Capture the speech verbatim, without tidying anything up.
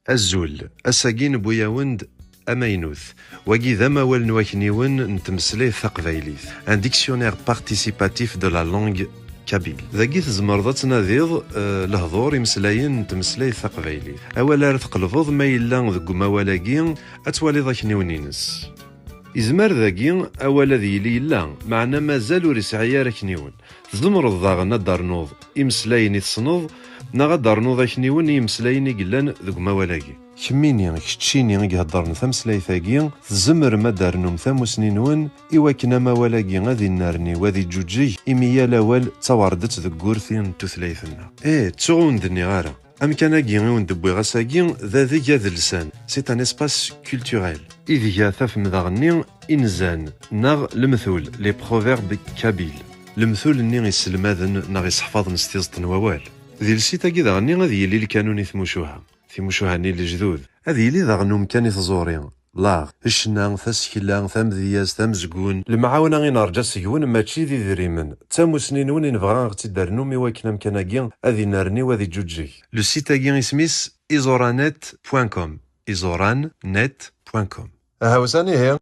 Azul, ass-agi newwi-awen-d amaynut. Wagi d amawal n wakniwen n tmeslayt taqbaylit, un dictionnaire participatif de la langue kabyle. Dagi tzemreḍ ad tnadiḍ eh, lehdur imeslayen n tmeslayt taqbaylit. Awal ara tqelbeḍ ma yella deg umawal-agi, ad twaliḍ akniwen-ines. Izmer dagi awal ad yili yella, meɛna mazal ur isɛi ara akniwen. Tzemreḍ daɣen ad d-ternuḍ imeslayen i tessneḍ, neɣ ad d-ternuḍ akniwen i yimeslayen i yellan deg umawal-agi. Kemmini, keččini i iheddren tameslayt-agi, tzemrem ad d-ternum tamusni-nwen i wakken amawal-agi ad innerni u ad iǧuǧǧeg, imi yal awal d tawerdet deg wurti n tutlayt-nneɣ. Ih, ttuɣ ur wen-d-nniɣ ara. Amkan-agi i wen-d-wwiɣ ass-agi d adeg adelsan, c'est un espace culturel. Ideg ara tafem daɣenni inzan, neɣ lemtul, les proverbes kabyles. Lemtul-nni iselmaden neɣ iseḥfaḍen s tiẓeṭ n wawal. Di lsit-agi daɣenni ad yili lkanun i tmucuha. Timucuha-nni n lejdud. Ad yili daɣen umkan i tẓuri, l'art, ccna, tasekla, tamedyazt, amezgun. Lemɛawna i nerǧa seg-wen mačči d idrimen. D tamusni-nwen i nebɣa ad ɣ-tt-id-ternum i wakken amkan-agi ad inerni u ad iǧuǧǧeg. Le site-agi isem-is iẓurannet point com. iẓurannet point com. Aha usan ihi.